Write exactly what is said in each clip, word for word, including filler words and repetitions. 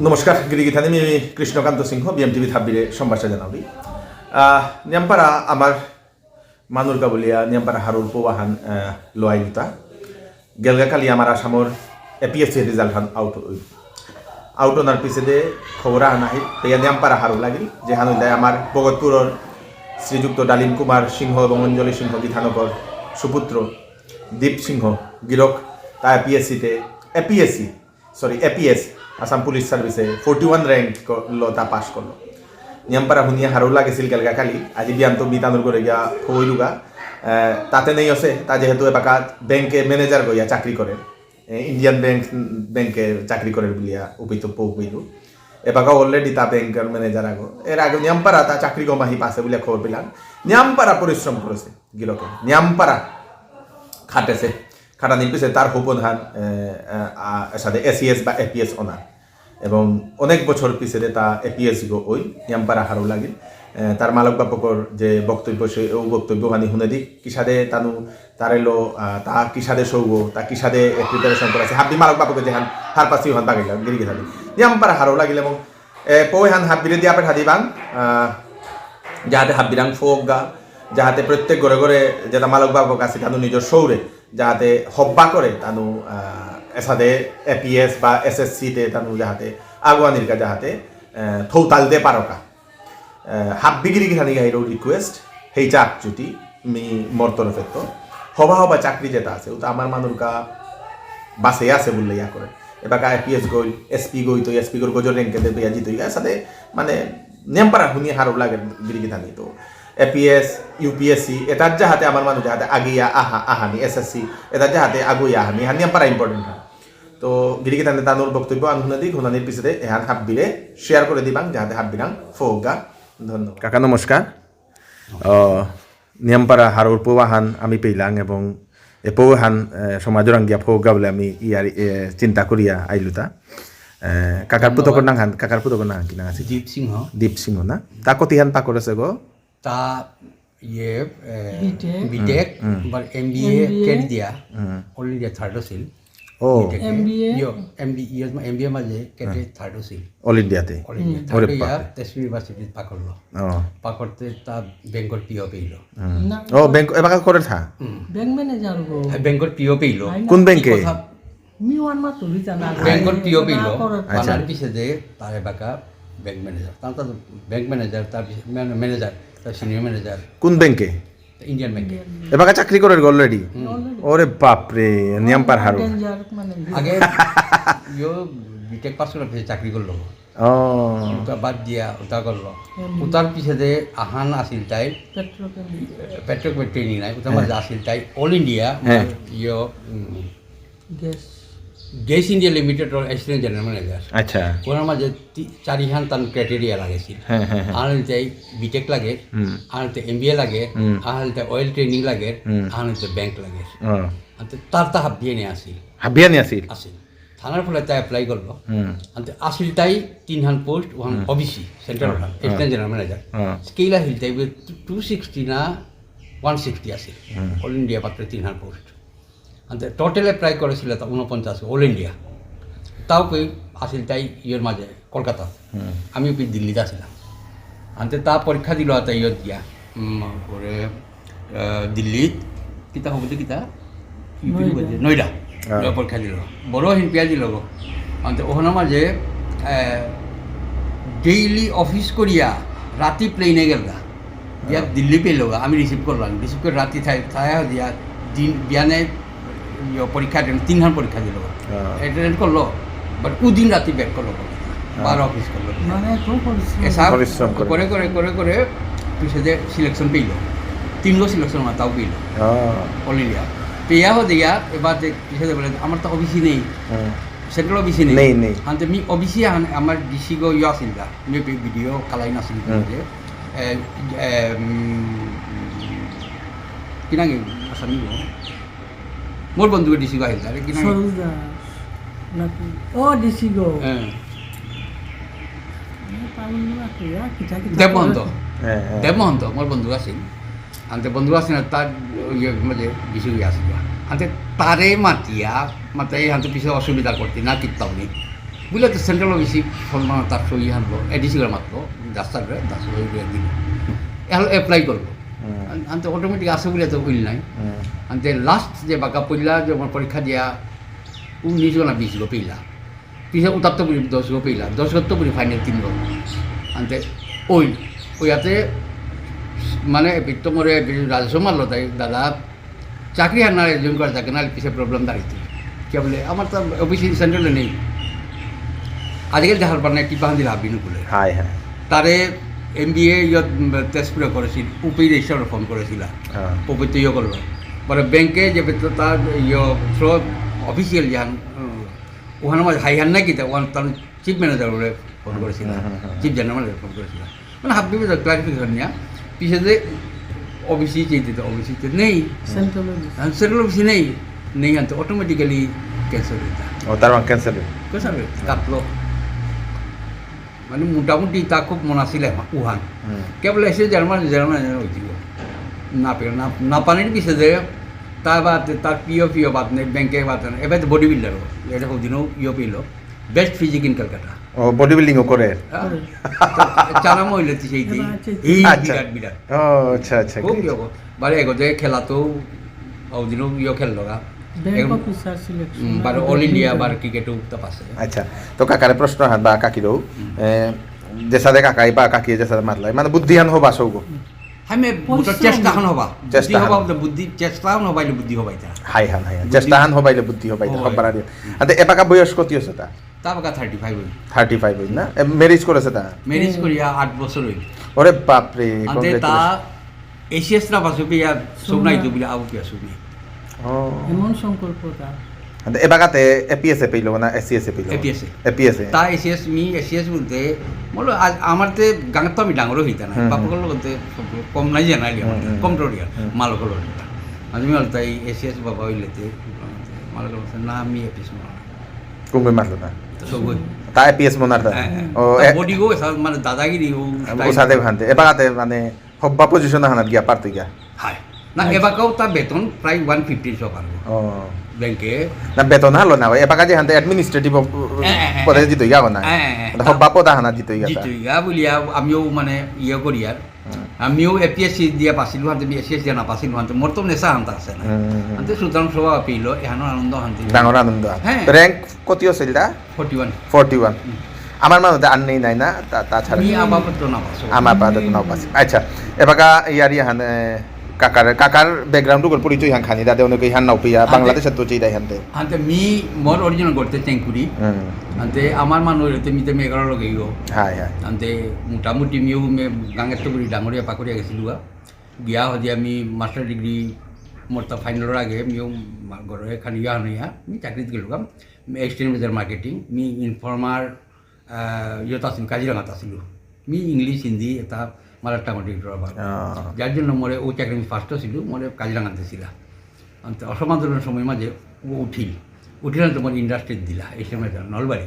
নমস্কার, গিরিগিথানি মি কৃষ্ণকান্ত সিংহ, বিএমটিভি থাব্বিরে সম্ভাষা জানাবি। আহ, নিয়ামপারা আমার মানুর কাবুলিয়া, নিয়ামপারা হারুর পৌ আহান, আহ, লয়াইলতা। গেলগা কালি আমার আসামর এপিএসসি রেজাল্ট হান আউট হইল। আউট হনার পিছেদে খবর আহান আহিল, পেয়া নিয়ামপারা হারু লাগিল, যে হান হইলে আমার ভগতপুরর শ্রীযুক্ত ডালিম কুমার সিংহ এবং অঞ্জলি সিংহ গিথানকর সুপুত্র দীপ সিংহ গিরক তা এপিএসসিতে, এপিএসসি, সরি, এপিএস, আসাম পুলিশ সার্ভিসে ফোর্টি ওয়ান র্যাঙ্ক ল তা পাস করলো। নিয়ামপারা হুনিয়া হারৌ লাগেছিল গেলগা কালি, আজি বিয়ান্ত মি তানুর ঘরে গিয়া থইলুগা। আহ, তাতে নেই আছে, তা যেহেতু এবাকা ব্যাংকে ম্যানেজার গইয়া চাকরি করে, এ, ইন্ডিয়ান ব্যাংক, ব্যাংকে চাকরি করে বুলিয়া উপিত পৌ পেইলু। এবাকা অলরেডি তা ব্যাংকের ম্যানেজার আগো। এর আগে নিয়ামপারা তা চাকরি গমাহি পাসে বুলিয়া খবর পেলাম। নিয়ামপারা পরিশ্রম করেছে গিরকে। নিয়ামপারা খাটেছে। খাটানির পিছে তার হুপন হান, এ, এ, আ, এসাদে এসিএস বা এপিএস অনা। এবং অনেক বছর পিছেদে তা এপিএস গো ওই নিয়ামপারা হারৌ লাগিল। এ, তার মালক বাপকর যে বক্তব্য, সে ও বক্তব্য হানি হুনে দিক, কিসাদে তানু তারে লো, আ, তা কিসাদে সৌগো, তা কিসাদে প্রিপারেশন করা আছে। হাব্বি মালক বাপকে যেহান হারপাসি হান বাগাইলা, গিরিগিথানি। নিয়ামপারা হারৌ লাগিল এবং, এ, পৌ হান হাব্বিরে দিয়া পেঠা দিবাং, আ, যাহাতে হাব্বিরাং ফোক গা, যাহাতে প্রত্যেক ঘরে ঘরে যেটা মালক বাপক আছে, তানু নিজের সৌরে, যাহাতে হব্বা করে, তানু, আ, এসাদে এপিএস বা এসএসসি তে তানু যাহাতে আগুয়ানির কা যাহাতে, এ, থৌতাল দে পারকা। এ, হাব্বি গিরিগিথানি গাহিরো রিকোয়েস্ট, হেই চাক চুটি, মি মোর তরফে তো। হবা হবা চাকরি যেটা আছে, ওটা আমার মানুর কা বাসে আছে বললে ইয়া করে। এবাকা এপিএস গই, এসপি গই তো, এসপি গর গজর র্যাঙ্কে দেবে, ইয়া জিতই, এসাদে, মানে, নিয়ামপারা হুনি হারৌ লাগে গিরিগিথানি তো। এপিএস, ইউপিএসসি, এটার যাহাতে আমার মানুষ যাহাতে আগিয়া আহা, আহানি, এসএসসি, এটার যাহাতে আগুয়া আহানি, হানি নিয়ামপারা ইম্পর্টেন্ট হয়। তো গিরিগিথানি তানুর বক্তব্য আন হুনে দিক, হুনানির পিছেদে এহান হাব্বিরে শেয়ার করে দিবাং, যাহাতে হাব্বিরাং ফোগা। ধন্যবাদ। কাকা নমস্কার। আহ, নিয়ামপারা হারৌর পৌ আহান আমি পেইলাং এবং এ পৌ আহান, এ, সমাজরাং গিয়া ফোগা বুলে আমি ইয়ার, এ, চিন্তা করিয়া আইলুতা। এ, কাকার পুতকর নাঙহান, কাকার পুতকর নাঙহান কি নাঙ আছে? দীপ সিংহ। দীপ সিংহ না? তা কতিহান পাকর আছে গো? তা ইয়ে, এ, বিটেক। বিটেক, হুম, হুম। But MBA MBA. কেট দিয়া, হুম। অল ইন্ডিয়া থার্ড আছিল। ও। বিটেকে। এমবিএ। ইয়ো, এমবি-, ইয়ো, এমবিএ মাঝে কেটে হুম। থার্ড আছিল। অল ইন্ডিয়াতে? All India. হুম। থার্ড ওরে ইয়া বাপরে। তেজপুর ইউনিভার্সিটিত পাকরলো। ও। পাকরতে তা ব্যাংকর পিও পেইল। হুম। না। ও, ব্যাংক, এবাকা করে থা? হুম। ব্যাংক ম্যানেজার গো। হ্যাঁ, ব্যাংকর পিও পেইল। আই না। কোন ব্যাংকে? কথা মি ওয়ান মা তুলি জানা। ব্যাংকর পিও পেইল। না করে। আচ্ছা। পানার পিছে যে তার এবাকা ব্যাংক ম্যানেজার। তার তো ব্যাংক ম্যানেজার, তার পিছে ম্যান-, ম্যানেজার, তার সিনিয়র ম্যানেজার। কোন ব্যাংকে? ইন্ডিয়ান ব্যাংকে। Indian bank. এবাকা চাকরি করে গো অলরেডি? হুম। Already। ওরে বাপ রে, নিয়ামপারা হারৌ। ডেঞ্জার মানে। আগে ইয়ো বিটেক পাস করার পিছে চাকরি করলো। ও। ওটা বাদ দিয়া ওটা করলো। হুম। ওটার পিছে যে আহান আছিল তাই, পেট্রোকেমিক্যাল। পেট্রোকেমিক্যাল ট্রেনিং নাই, ওটার হ্যাঁ। মাঝে আছিল তাই অল ইন্ডিয়া, হ্যাঁ। মানে, ইয়ো, উম, গ্যাস। গ্যাস ইন্ডিয়া লিমিটেড অর অ্যাসিস্ট্যান্ট জেনারেল ম্যানেজার। আচ্ছা। ওনার মাঝে তি-, চারিহান তান ক্রাইটেরিয়া লাগেছিল। হ্যাঁ, হ্যাঁ, হ্যাঁ। আহান তাই বিটেক লাগে, হুম। আহান তাই এমবিএ লাগে, হুম। আহান তাই অয়েল ট্রেনিং লাগে, হুম। আহান তাই ব্যাংক লাগে। ও। আনতে তার তা হাবিয়ানি আছিল। হাবিয়ানি আছিল? আছিল। থানার ফলে তাই এপ্লাই করলো। হুম। আনতে আছিল তাই তিনহান পোস্ট, ওহান হুম। ওবিসি, সেন্ট্রাল হুম। ওহান, হুম। Assistant general manager. হুম। স্কেল আহিল তাই টু সিক্সটি না ওয়ান সিক্সটি আছিল। হুম। অল ইন্ডিয়া মাত্র তিনহান পোস্ট। আনতে টোটাল এপ্লাই করেছিল তা ঊনপঞ্চাশ, অল ইন্ডিয়া। তাও কই আছিল তাই ইয়ের মাঝে, কলকাতা। হুম। আমি ওই দিল্লিতে আছিলাম। আনতে তা পরীক্ষা দিল আতা ইয়ত গিয়া। উম, ওরে, আহ, দিল্লিত। কিতা হবে যে কিতা? ইউপি নয়ডা। বলছে, নয়ডা। হ্যাঁ। নয়ডা পরীক্ষা দিল। বড় হিনপিয়া দিল গো। আনতে ওখানে মাঝে, আহ, ডেইলি অফিস করিয়া রাতি প্লেনে গেলগা। দিয়া হ্যাঁ। দিল্লি পেলগা। আমি রিসিভ করলাম। রিসিভ করে রাতি থাই-, থায়া দিয়া দিন বিয়ানে ইয়ে পরীক্ষা দিল, তিনহান পরীক্ষা দিল। হ্যাঁ। অ্যাটেন্ড করলো, but ও দিন রাতি ব্যাক করলো। হ্যাঁ। বারো অফিস করলো। মানে এত পরিশ্রম। এসব পরিশ্রম করে। করে, করে, করে, করে, পিছে যে সিলেকশন পেইল। তিনগো সিলেকশন মাতাও পেইল। হ্যাঁ। All India. পেয়া হো দিয়া, এবার যে পিছে যে বলে, "আমার তো ওবিসি নেই।" হ্যাঁ। সেন্ট্রাল ওবিসি নেই। নেই, নেই। আনতে মি ওবিসি আন-, আমার ডিসি গো ইয়ে আসিল দা। মি বি-, ভিডিও কালাই নাসিল হুম। যে। এ, এ, উম, কি নাম কি? আসামি গো? মোর বন্ধু ডিসি গো আহিল, আরে কি নাম? সরোজ দাস নাকি? ও, ডিসি গো। হ্যাঁ। এ, পাগল না কি, আ, কিতা কিতা দেব মহন্ত। করে। হ্যাঁ, হ্যাঁ। দেব মহন্ত, মোর বন্ধু আছিল। আনতে বন্ধু আছিল না, তার ইয়ে, মানে, ডিসি গো আছিল। আনতে তারে মাতিয়া, মাতে, আনতে পিছে অসুবিধা করতে না, কিতাও নেই। বুলে তো সেন্ট্রাল অফিসে সম্মান তার সই হানলো, এডিসি করে মাতলো, ডাস্টার করে, ডাস্টার করে দিয়ে দিল। এখন অ্যাপ্লাই করলো। হুম। আন-, আনতে অটোমেটিক আসে বুলে তো উইল নাই। হুম। আনতে লাস্ট যে বাকা পইলা যে আমার পরীক্ষা দিয়া উনিশ গো না বিশ গো পেইলা। পিছে উতাত্ত পুরি দশ গো পেইলা, দশ গো তো পুরি ফাইনাল তিন গো। আনতে ওই, ওই হাতে মানে এপিত্ত মরে রাজস্ব মারলো তাই দাদা চাকরি আর না রিজাইন করা থাকে, নাহলে পিছে প্রবলেম দাঁড়িয়ে। কি বলে, আমার তো অফিসে সেন্ট্রালে নেই। আজিকালি দেখার পার নাই, টিপা হান্দি লাভ বিনু বলে। হায়, হায়। তারে এম বি এ ইয়ত, উম, তেজপুরে করেছিল, উপেই রেজিস্টার ফোন করেছিল। হ্যাঁ। উপেই তো ইয়ে করলো। পরে ব্যাংকে যে বেতন তার ইয়ে থ্রো অফিসিয়াল যান, উম, ওখানে আমার হাই হান নাই কিতা, ওখানে তার চিফ ম্যানেজার বলে ফোন করেছিল। হুম, হুম, হুম, হুম। চিফ জেনারেল ম্যানেজার ফোন করেছিল। মানে হাব্বি বেজার ক্লারিফিকেশন নিয়া, পিছে যে ওবিসি চেয়ে দিতে, ওবিসি তে নেই। Central office. হ্যাঁ, সেন্ট্রাল অফিসে নেই। নেই আনতে অটোমেটিক্যালি ক্যান্সেল হয়ে যায়। ও, তার মানে ক্যান্সেল হয়ে। ক্যান্সেল হয়ে, কাটলো। মানে মোটামুটি তা খুব মন আসিল এখন, উহান। হুম। কেবল এসে জার্মান, জার্মান হয়েছিল। না পেল, না, না পানির পিছে যে, তা বাদ, তার পিও পিও বাদ নেই, ব্যাংকে বাদ নেই। এবার তো বডি বিল্ডার, এটা হদিনও ইয়ে পেল। Best physique in Kolkata. ও, বডি বিল্ডিং ও করে? হ্যাঁ? করে। তো চারা মহিলা তো সেই দিন। এবার আছে। এই আচ্ছা। বিরাট, বিরাট। ও, আচ্ছা, আচ্ছা, খুব great। ইয়ে করে। বারে এগোতে খেলা তো, ওদিনও ইয়ে খেললো গা। ব্যাংক এরকম, অফিসার সিলেকশন। হুম, বারো অল ইন্ডিয়া, বারো ক্রিকেটও তো পাশে। আচ্ছা, তো কাকারে প্রশ্ন হান বা কাকিরও, হুম। এ, যেসাদে কাকাই বা কাকি যেসাদে মাতলাই, মানে বুদ্ধিহান হবা সৌগ। হুম। আমি বুঝতে পরিশ্রম। চেষ্টা হান হবা। বুদ্ধি চেষ্টা হান। হবা বুলতে বুদ্ধি, চেষ্টা হান হবা, ইলে বুদ্ধি হবা এটা। হাই হান, হাই হান। বুদ্ধি। চেষ্টা হান হবা, ইলে বুদ্ধি হবা এটা, হয়। হবা না দিয়ে। হুম। আতে এবাকা বয়স কত হয়েছে তা? তা বাকা থার্টি ফাইভ হইল। থার্টি ফাইভ হইল না? এ, ম্যারেজ করেছে তা? ম্যারেজ হুম। করিয়া আট বছর হইল। ওরে বাপ রে, আতে তা congratulations। এসিএস না পাসু পিয়া, সোনা। সোনাই তো বলে আবু পিয়া সোনাই। ও। এমন সংকল্প তা। আতে এবাকাতে এপিএস এ পেইল না এসিএস এ পেইল? এপিএস এ। এপিএস এ। তা এসিএস মি, এসিএস বলতে, বলো, আজ আমার তে গাঙত তো আমি ডাঙর হইতা না। হুম, হুম। বাপকর লগতে কম নাই জানাইলি আমার, হুম, হুম। কম ডরিয়া, হুম। মালকর লগতে। আমি বলতে এই এসিএস বাবা হইলেতে, মালকর লগতে, না, আমি এপিএস মনে হয়। কুম্ভে মারলো না? সবই। তা এপিএস মনার তা? হ্যাঁ, হ্যাঁ। ও, তা এ- বডি গো, সব মানে দাদাগিরি, ও ও style। সাথে খানতে। এবাকাতে মানে হব্বা পজিশন হানাত গিয়া পারতে গিয়া। হায়। না, আচ্ছা। এবাকাও তা বেতন প্রায় ওয়ান ফিফটি সব আর। ও। ব্যাংকে। না, বেতন হালো না, এবাকা যে হানতে অ্যাডমিনিস্ট্রেটিভ অফ-, হ্যাঁ, হ্যাঁ, হ্যাঁ, পদে হ্যাঁ। জিতই গা না। হ্যাঁ, হ্যাঁ, হ্যাঁ। মানে হব্বা পদ হানা জিতই গা তা। জিতই গা বলিয়া আমিও মানে ইয়ে করি আর। হুম। আমিও এপিএসসি দিয়া পাসিলু হানতে, বি এসিএস দিয়া না পাসিলু হানতে, মোর তো নেশা হানতে আছে না। হুম, হুম, হুম। হানতে সুতরাং সভা পেইল, এহানো আনন্দ হানতে। ডাঙর আনন্দ। হ্যাঁ। র্যাঙ্ক কত আছিল তা? Forty one. Forty one. হুম। আমার মানুষ তো আর নেই নাই না, তা-, তাছাড়া। আমি আপাতত না পাসু। আমার আপাতত না পাসু। আচ্ছা, এবাকা ইয়ারি হান, এ, কাকার, কাকার ব্যাকগ্রাউন্ড উপর পরিচয় হান খানি, দাদা অনেকে হান নাও পিয়া, আনতে বাংলাদেশে তো চিদাই হানতে। আনতে মি মোর অরিজিনাল করতে চেঙ্কুরি। হুম। আনতে আমার মানুষ হইতে মিতে মেঘালয় লগেইও। হায়, হায়। আনতে মোটামুটি মিও মে গাঙের তো বুড়ি ডাঙরিয়া পাকড়িয়া গেছিলুয়া। বিয়া হদি আমি মাস্টার ডিগ্রি মোর তা ফাইনালর আগে মিও মা-, ঘরে খানি ইয়া হনিয়া, মি চাকরিত গেলুগা। মি এক্সচেঞ্জ বাজার মার্কেটিং, মি ইনফর্মার, আহ, ইয়ত আছিল, কাজিরাঙাত আছিল। মি ইংলিশ, হিন্দি, এটা মারাঠা মধ্যে ইন্টারভিউ আবার। আহ। যার জন্য মোরে ও চাকরি আমি ফার্স্ট ছিল, মোরে কাজিরাঙাত দিছিলা। আনতে অসম আন্দোলনের সময় মাঝে ও উঠিল। উঠিল তো মোর ইন্ডাস্ট্রিত দিলা, এক্সচেঞ্জ বাজার, নলবাড়ি।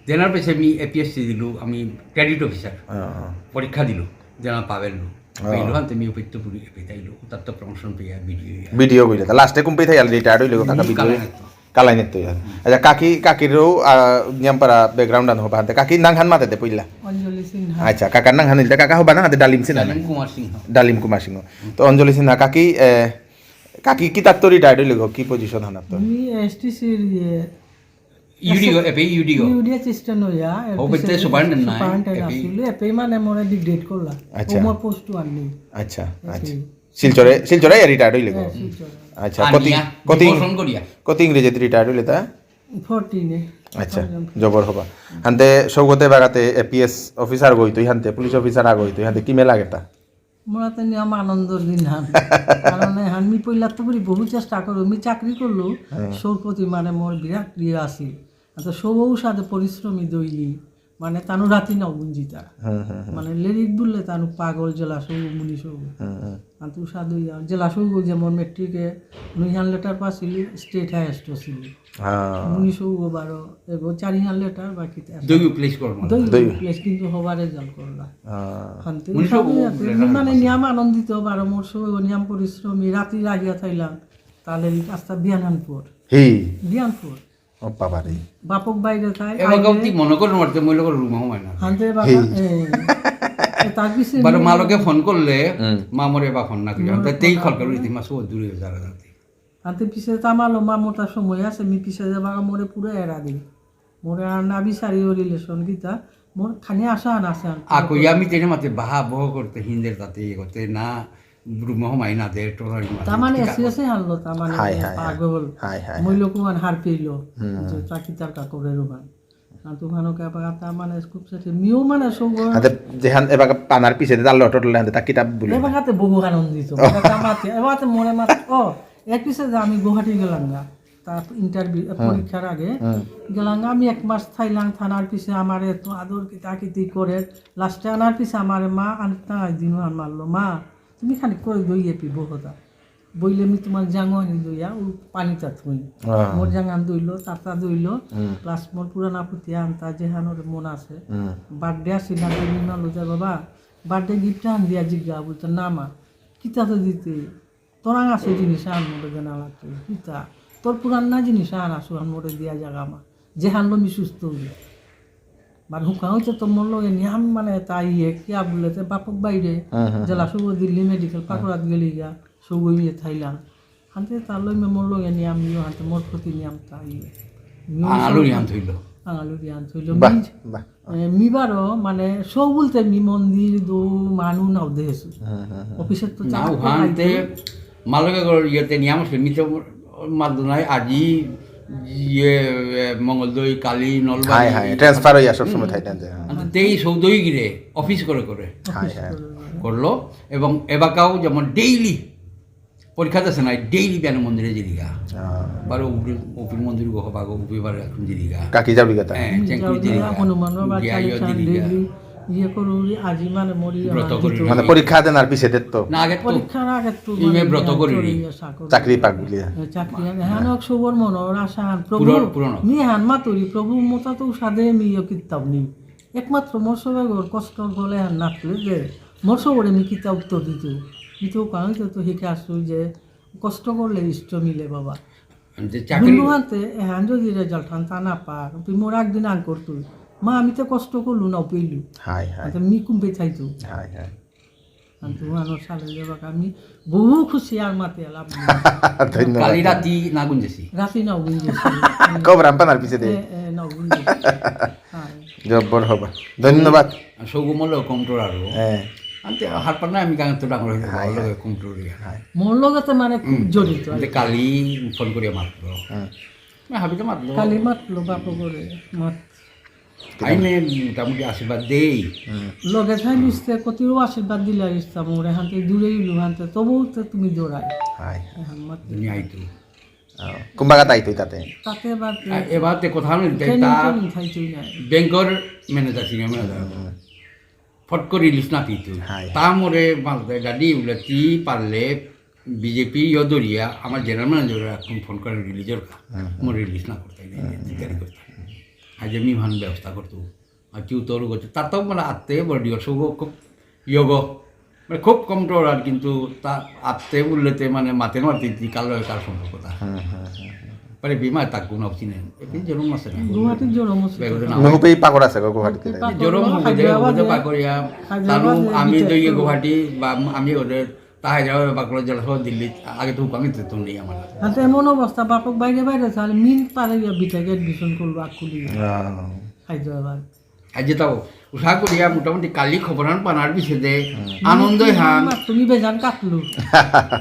দেনার পিছে আমি এপিএসসি দিলু, আমি ক্রেডিট অফিসার। আহ। পরীক্ষা দিলু, দেনা পাবেলু। আহ। পেইলু, আনতে আমি উপযুক্ত পুরি পেতাইলু, তার তো প্রমোশন পেয়া বিডিও ইয়া। বিডিও বুঝলে, তা লাস্টে কুম্পি থাইয়াল রিটায়ার্ড হইলে কাকা হুম, বিডিও। কালাইনাত। কালাইনাত তো ইয়া। হুম। আচ্ছা, কাকি, কাকিরও, আহ, নিয়ামপারা ব্যাকগ্রাউন্ড আন হবা, আনতে কাকি নাং হান মাতে দে পইলা। অঞ্জলি সিনহা। আচ্ছা, কাকার নাং হান ইলতে, কাকা হবা না, আনতে ডালিম সিনহা না? ডালিম কুমার সিংহ। ডালিম কুমার সিংহ। তো অঞ্জলি সিনহা, কাকি, এ, কাকি কিতাত্ত রিটায়ার্ড হইলে গো, কি পজিশন হানাত তো? আমি এসটিসির ইয়ে ইউডিও, এপে ইউডিও। ইউডিও অ্যাসিস্ট্যান্ট হইয়া, ও, বেতে এপি সুপারিনটেন্ডেন্ট নাই, সুপারিনটেন্ডেন্ট এপি। আসিল, এপে মানে মোরে ডিগ্রেড করলা। আচ্ছা। ও মোর পোস্ট আর নেই। আচ্ছা, এপি। আচ্ছা। শিলচরে, শিলচরে রিটায়ার্ড হইলে গো? হ্যাঁ, শিলচরে। আচ্ছা, আর কতি, নিয়া, কতি, ডিভোর্সন করিয়া। কতি ইংরেজিত রিটায়ার্ড হইলে তা? ফোরটিনে। আচ্ছা, ফোরটিন। জবর হবা। হানতে সৌগতে বাগাতে এপিএস অফিসার গইতো, হানতে পুলিশ অফিসার আগইতো, হানতে কি মেলা গেতা? মোরা তো নিয়াম আনন্দর দিন হান। কারণ এহান মি পইলা তো করি বহু চেষ্টা করলো। মি চাকরি করলো, হ্যাঁ। সৌর প্রতি মানে মোর বিরাট প্রিয় আছিল। তো সৌ সাথে পরিশ্রমী দইলি, মানে তানু রাতি নাও গুঞ্জিতা। হ্যাঁ, হ্যাঁ, হ্যাঁ। মানে লেরিক বুললে তানু পাগল জেলা সৌ, মুনি সৌ। হ্যাঁ, হ্যাঁ। আর তু সাধু ইয়া, জেলা সৌ যে মোর মেট্রিকে নুইহান লেটার পাসিলি, স্টেট হায়েস্ট হসিলি। হ্যাঁ। মুনি সৌ বারো, এগো চারিহান লেটার বাকি তে আছে। দুই প্লেস করবো। দুই দুই। প্লেস কিন্তু হবার রেজাল্ট করলা। হ্যাঁ। হানতে মুনি সৌ উঠাবি ও আছে, লেটার মানে পাসিলি। নিয়াম আনন্দিত বারো মোর সৌ নিয়াম পরিশ্রমী, রাতি রাহিয়া থাইলাম। তাহলে এই কাজটা বিয়ানহানপুর। হি। বিয়ানপুর। ও বাবা রে। বাপক বাইরে থাই, এবার আইলে গাউতি মনে করে মারতে মই লগর রুমে হমায় না। হানতে বাবা, হেই। এ, এ, তার পিছে বারো নিয়ে মালকে ফোন করলে, মা মোরে এবার ফোন না করি, মোর আনতে তেই ফোন খল না করে করে। ইতিমা সব দূরে যারা যাতে। হানতে পিছে তামালো মা মোটা সময় আছে, মি পিছে যাবা মোরে পুরো এরা দিল। মোরে আর না বিচারি ও রিলেশন কিতা, মোর খানি আশা আন আছে আন। আকো আমি তেনে মাতে বাহা বহ করতে হিন্দের তাতে ইয়ে করতে না, রুমে হমায় না দে, টোরারি মাতে। তামানে এসে এসে হানলো, তামানে হাই, হাই, হাই। পাগল। হাই, হাই, মই লোক মান হার পেইলো, যে তা কিতার কাকরে রুমান। না তো ভানো কে পাগা তামানে খুব সাথে মিও মানে সঙ্গ। আতে যেহান এবাকা পানার পিছে দে তার লটর লেহান তা কিতাব বুলে। এবাকাতে বহু আনন্দিত। এবাকাতে মাতে, এবাকাতে মনে মাতে, ও, এক পিছে যে আমি গুয়াহাটি গেলাম না, তার ইন্টারভিউ, পরীক্ষার আগে। গেলাম, আমি এক মাস থাইলাম, থানার পিছে আমার এত আদর কিতা কিতি করে। লাস্টে আনার পিছে আমার মা আনতা দিন আর মারলো, "মা, তুমি খানিক করে দইয়ে পি বহতা। বইলে মি তোমার জাঙ্গো আনি দইয়া, ও পানিটা থুই।" আহ। মোর জাঙ্গান দইলো, তাতা দইলো, প্লাস মোর পুরানা পুতিয়া আনতা, যেহানোর মন আছে। বার্থডে আসি না, দুই দিন আলো যায়, "বাবা, বার্থডে গিফট আন দিয়া?" জিজ্ঞা বলতো, "না মা, কিতা তো দিতে?" তোরাং আছে জিনিস আন মোরে দেনা লাগতো। কিতা? তোর পুরান না জিনিস আন আসু আন মোরে দিয়া জাগা মা। যে হানলো মি সুস্থ হইল। মানে হুকা হইতে তো মরলো এ নিয়াম মানে তাই ইয়ে কিয়া বললে তে বাপক বাইরে। জেলা সব দিল্লি মেডিকেল পাকড়াত গেলি গা। সব ইয়ে থাইলাম। হানতে তার লই মে মরলো এ নিয়াম ইয়ে হানতে মোর প্রতি নিয়াম তাই ইয়ে। আঙালুরি আন থইল। আঙালুরি আন থইল। বাহ, মিজ- বাহ। এ, মি বারো, মানে, সৌ বলতে মি মন্দির দৌ মানু নাও দেহেসু। অফিসের তো না, চাপ তো ওখানতে পাইতো। মালকে করে ইয়েতে নিয়ে আমার মিতে মালদুনাই আজি ইয়ে এ, মঙ্গলদৈ, কালী, হাই, নলবাড়ি। হাই, ট্রান্সফার হইয়া সবসময় থাইতেন যে, হ্যাঁ। আর তেই সৌদই গিরে অফিস করে করে হাই, হাই। করলো এবং এবাকাও যেমন ডেইলি পরীক্ষা আছে না, ডেইলি বিয়ান মন্দিরে জিরিগা। আহ, বারো উপরে, উপরে মন্দির গো হবা গো, উপরে বারো এখন জিরিগা। কাকি যাবি কথা? হ্যাঁ, চেঙ্কুরি জিরিগা। হনুমান বাবা উগিয়া ইয়া চালিশা জিরিগা। ডেইলি ইয়ে করুরি, আজি মানে মরি ব্রত আমার করি। দিত। মানে পরীক্ষা দেনার পিছে দে তো। না, আগে তো পরীক্ষার আগে তো ইমে মানে ব্রত ইয়া করি। চলে ইয়া চাকরি। চাকরি পাক বুলিয়া। এ, চাকরি আগে। হ্যাঁ, এক সবর মন, ওর আশা হান। প্রভু, পূরণ, পূরণ। মি হান মাতুরি, প্রভু মোতা তো উষাদে মি ইয়ে কিতাব নি। একমাত্র মোর সবে গর কষ্ট গলে হান নাতলে যে, মোর সবরে মি কিতা উত্তর দিত। মি তো কারণ তো, তো হিকে আসু যে, কষ্ট করলে ইষ্ট মিলে বাবা। যে চাকরি বুলু হাতে, এহান যদি রেজাল্ট হান তা না পা, তুই মোর একদিন আন করতু। মা, আমি তো কষ্ট করলু না পেলু। হাই, হাই, আতে মি কুম্পে থাইতু। হাই, হাই। আর তুমার সালে যাবাকা আমি বহু খুশি আর মাতে আলাপ। ধন্যবাদ। কালি রাতি না গুঞ্জেছি। রাতি নাও গুঞ্জে। খবর আম পানার পিছে দে। এ, এ, নাও গুঞ্জে। হ্যাঁ। জব্বর হবা। ধন্যবাদ। সৌগমলে কমটোর আরো। হ্যাঁ। আনতে হারপার না আমি গাঙে তো ডাঙর হইতে ভালো লাগে কমটোর ইয়া। মোর লগে তো মানে খুব জড়িত। আনতে কালি ফোন করিয়া মাতলো। হ্যাঁ। না, হাবিতে মাতলো। কালি মাতলো বাপ করে মাত। আইনে মোটামুটি আশীর্বাদ দেই। লগে থাই নিস্তে কতিও আশীর্বাদ দিলা ইস্তা মোরে হানতে দূরে ইলু হানতে তবু তো তুমি দৌড়াই। হাই। এহান মাত। দুনিয়া আইতো। কুম্বাগাত আইতই তাতে। তাতে বাদ আর এবার তে কথা হইল যে ট্রেনিং তা ট্রেনিং থাইতই নাই। ব্যাংকর ম্যানেজার, সিনিয়র ম্যানেজার। ফট করে রিলিজ না দিত। হাই। তা মোরে মালতে ডাডি উলে তি পারলে বিজেপি ইয় দরিয়া আমার জেনারেল ম্যানেজার এখন ফোন করে রিলিজর কা। মোর রিলিজ না করতে নাই, দেরি করতে। আজ আমি ভান ব্যবস্থা করতো। আর কেউ তোর করতে। তার তো মানে আত্তে বড় দিও সব খুব ইয়গ। মানে খুব কম টোর আর কিন্তু তা আত্তে বললে তে মানে মাতে মাতে তি কালো কার সম্পর্কতা। মানে বিমা তাক গুণ চিনে। এপি জরম আছে না। গুয়াহাটির জরম আছে। বেগরে না। নুহুপেই পাকর আছে গো গুয়াহাটিতে। পাকর জরম হলো হবো দে, হায়দ্রাবাদে, ওদের পাকরিয়া। হায়দ্রাবাদে তারও আমি বিটেক তো ইয়ে করলো। গুয়াহাটি বা আমি ওদের তা হায়দ্রাবাদে পাকরিয়া জেলা সহ দিল্লি আগে তো আমি তো নেই আমার। হাতে এমন অবস্থা বাপক বাইরে বাইরে তাহলে মিন পারে ইয়া বিটেক অ্যাডমিশন করলো আকুলি আহ, হায়দ্রাবাদ। আজ যেটাও উষা করিয়া মোটামুটি কালি খবর হান পানার বিষয়ে আনন্দ হান। তুমি বেজান কাটলু।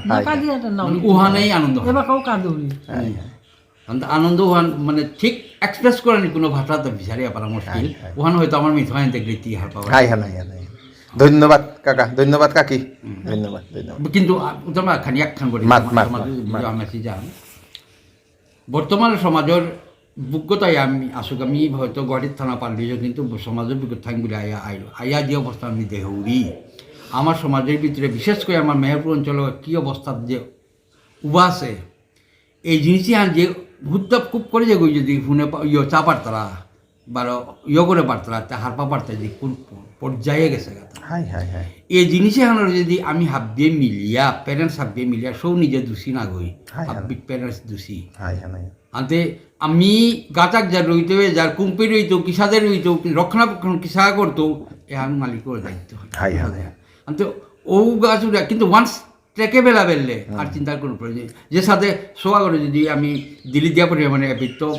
না কাঁদি এটা নাও। মানে উহানেই আনন্দ হান। এবার কাউ কাঁদুরি। আনন্দ, আনন্দ ওহান মানে ঠিক এক্সপ্রেস করানি কোনো ভাষা তো বিচারি পারা মুশকিল। ওহান হয়তো আমার মিথ্যা ইন্টিগ্রিটি হার পাওয়া। হাই, হাই, হাই, হাই। ধন্যবাদ কাকা, ধন্যবাদ কাকি। ধন্যবাদ, ধন্যবাদ। কিন্তু আ, উতামা খানি একখান করি মাত, মাত, সমাজ মাত, মাত। আমি আছি জান। বর্তমানে সমাজের বুকতাই আমি আসুক আমি হয়তো গুয়াহাটির থানা পাল্লিও কিন্তু সমাজের বুকত থাকি বলে আয়া আইল। আয়া যে অবস্থা আমি দেহৌরি। আমার সমাজের ভিতরে বিশেষ করে আমার মেহেরপুর অঞ্চলে কি অবস্থা যে উবা আছে, এই জিনিসই আর যে হুদ্দা খুব করে যে যদি হুনে পা-, ইয়ে চা পারতারা, বারো ইয়ে করে পারতারা, তা হারপা পারতারা যে কোন প-, পর্যায়ে গেছে গা। হাই, হাই, হাই। এই জিনিসই হানোর যদি আমি হাবিয়ে মিলিয়া, প্যারেন্টস হাবিয়ে মিলিয়া, সব নিজে দোষী না গই, হাই, হাই। হাবিয়ে প্যারেন্টস দোষী। হাই, হাই, হাই। আনতে আমি গাছাক যা রইতে হবে, যার কুম্পি রইতো, কিসাদে রইতো, রক্ষণাবেক্ষণ কিসা করতো, এহান মালিকর দায়িত্ব। হাই, হাই। আমি তো ও গাছ উঠা, কিন্তু once trackable বেললে, আর হুম। চিন্তার কোনো প্রয়োজন নেই। যে সাথে সোয়া করে যদি আমি দিল্লি দিয়া পড়ি, মানে, এপিত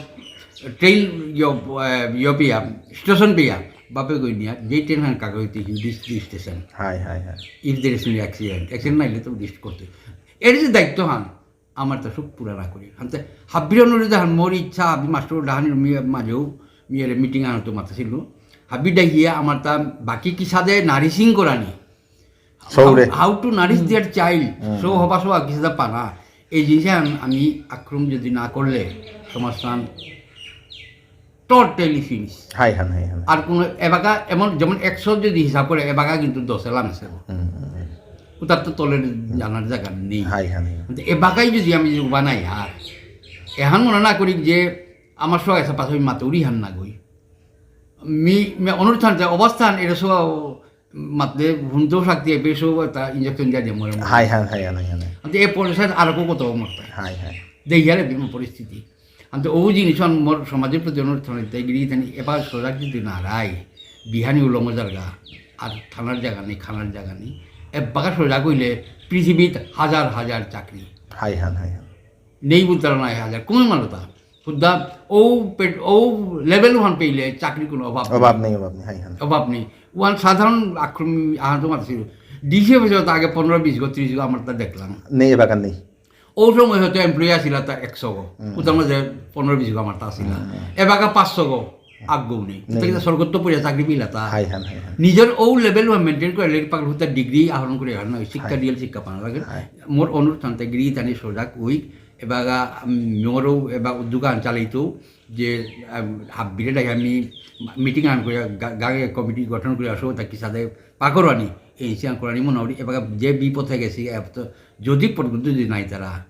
ট্রেন ইয়, আহ, ইয় পেয়া, স্টেশন পেয়া, বাপে কই নিয়া, যেই ট্রেন হান কাকে হইতে, you reach the station। হাই, হাই, হাই। If there is any accident, accident নাইলে তো reach করতে। এর যে দায়িত্ব হান, আমার তো সব পুরা না করি। হানতে হাব্বির অনুরোধ হান, মোর ইচ্ছা, আমি মাস্টার ডাহানির মি-, মাঝেও, মিয়ারে মিটিং আনতো মাতাছিল। হাব্বি ডাহিয়া আমার তা বাকি কিসাদে nourishing করানি। সৌরে। How, how to nourish their child। হুম, সৌ হুম। হবা সৌ আগে সেটা পানা। এই জিনিস আম-, আমি আক্রমণ যদি না করলে সমাজহান totally finish। হাই হান, হাই হান। আর কোনো এবাকা এমন যেমন একশো যদি হিসাব করে, এবাকা কিন্তু দশে লামেছে। হুম, হুম, হুম। উতার তো তলে জানার জায়গা নেই। হাই হান, হাই হান। কিন্তু এবাকাই যদি আমি যদি উবা নাই আর এহান মনে না করি যে আমার সৌ এসে পাশে মাতুরি হান না গই। মি, মি অনুরোধ থানতে অবস্থান এটা সৌ মাতলে হুনতেও শক্তি এপে সৌ তা ইঞ্জেকশন দিয়া দিয়ে মরে মরে। হাই হান, হাই হান, হাই হান। আনতে এ পরিস্থিতি আরো কত মরতাই। High high. দেখিয়ারে বিম পরিস্থিতি। আনতে ও জিনিস আন মোর সমাজের প্রতি অনুরোধ থানতে গিরি থানি এবার সজাগ যদি না রাই, বিহানি উলঙ্গ জায়গা, আর থানার জায়গা নেই, খানার জায়গা নেই। এবাকা সজাগ হইলে পৃথিবীত হাজার হাজার চাকরি। হাই হান, হাই হান। নেই বলতে না, হাজার কমে মালতা। হুদ্দা ও পেট, ও লেভেল ওহান পেইলে চাকরি কোনো অভাব নেই। অভাব নেই, অভাব নেই, হাই হান। অভাব নেই। ওহান সাধারণ আক্রমণ আহত মারছিল। ডিসি অফিসে তো আগে পনেরো বিশ গো, ত্রিশ গো আমার তা দেখলাম। নেই, এবাকা নেই। ও সময় হয়তো এমপ্লয়ি আসিলা তা একশো গো। হুম। ওটার মধ্যে পনেরো বিশ গো আমার তা আসিলা। হুম, হুম। এবাকা পাঁচশো গো, আগ গো নেই। নেই। তো কিন্তু সরকার তো পড়ে চাকরি পেইলা তা। হাই হান, হাই হান। নিজের ও লেভেল ওহান মেইনটেইন করে লেগে পাগল হতে ডিগ্রি আহরণ করে আর নয়, শিক্ষা হাই। দিয়ে শিক্ষা পানা লাগে। হাই। মোর অনুরোধ থানতে গিরি থানি সজাগ ওই এবাকা, উম, মোরও এবার উদ্যোগ আন চালাইতো যে, আম, হাব্বিরে ডাকি আমি মিটিং আন করে গা-, গাগে কমিটি গঠন করে আসো, তা কিসাদে পাকরানি, এই ইনসিয়ান করানি মনে করি, এবাকা যে বিপথে গেছি, এবার তো যদি পর্যন্ত যদি নাই তারা,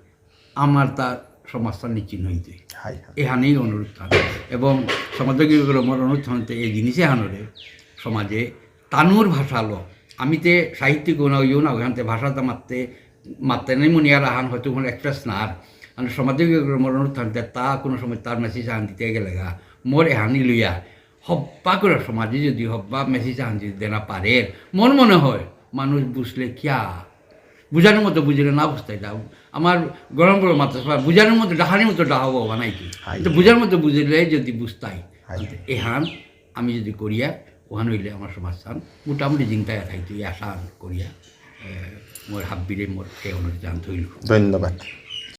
আমার তা সমাজহান নিশ্চিহ্ন হইতে। High high. এহানেই অনুরোধ থান। এবং সমাজে কি করে মোর অনুরোধ থানতে এই জিনিসে হানরে সমাজে তানুর ভাষা লো। আমি তে সাহিত্যিক না, ইউ না, ওখান তে ভাষা তা মাততে, মাততে নেই মনে আর আহান হয়তো কোনো এক্সপ্রেস না আর। মানে সমাজে গিয়ে মরণ উত্থান তে তা কোনো সময় তার মেসেজ আহান দিতে গেলে গা। মোর এহানি লইয়া হব্বা করে সমাজে যদি হব্বা মেসেজ আহান যদি দেনা পারে, মন মনে হয় মানুষ বুঝলে কিয়া? বুঝানোর মতো বুঝলে না বুঝতে যাও। আমার গরম গরম মাত্রা সবাই বুঝানোর মতো ডাহানির মতো ডাহাবো বানাইছি। হাই। তো বুঝার মতো বুঝলে যদি বুঝতাই, হাই। এহান আমি যদি করিয়া, ওহান হইলে আমার সমাজহান মোটামুটি জিংতায় থাইতো, এই আশা আমি করিয়া, এ, মোর হাব্বিরে মোর এ অনুরোধ জানাত হইল। ধন্যবাদ।